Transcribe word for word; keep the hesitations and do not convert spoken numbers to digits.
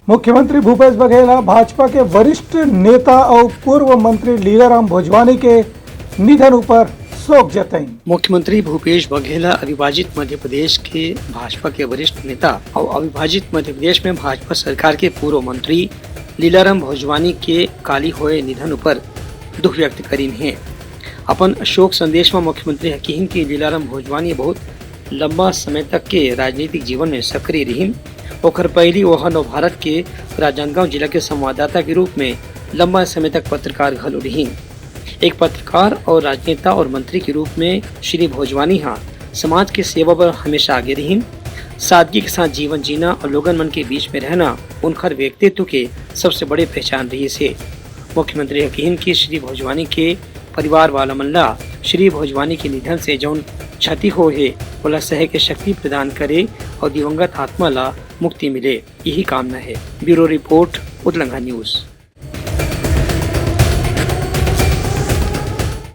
मुख्यमंत्री भूपेश बघेल ह भाजपा के वरिष्ठ नेता अउ पूर्व मंत्री लीलाराम भोजवानी के निधन उपर शोक जताइन। मुख्यमंत्री भूपेश बघेल ह अविभाजित मध्य प्रदेश के भाजपा के वरिष्ठ नेता अउ अविभाजित मध्य प्रदेश में भाजपा सरकार के पूर्व मंत्री लीलाराम भोजवानी के काली होए निधन उपर दुख व्यक्त करिन हे। अपन शोक संदेश में मुख्यमंत्री ह किहिन कि लीलाराम भोजवानी बहुत लंबा समय तक के राजनीतिक जीवन में सक्रिय रिहिन। ओखर पहिली ओह नवभारत के राजनांदगांव जिला के संवाददाता के रूप में लंबा समय तक पत्रकार घलो रिहिन। एक पत्रकार और राजनेता और मंत्री के रूप में श्री भोजवानी हा समाज के सेवा बर हमेशा आगे रिहिन। सादगी के साथ जीवन जीना और लोगन मन के बीच में रहना उनखर व्यक्तित्व के सबसे बड़े पहचान रहिस हे। मुख्यमंत्री ह किहिन कि श्री भोजवानी के परिवार वाला मन ला श्री भोजवानी के निधन से जौन क्षति होए हे, ओला सहे के शक्ति प्रदान करे और दिवंगत आत्मा ला मुक्ति मिले, यही कामना हे। Bureau report, Utlangha news.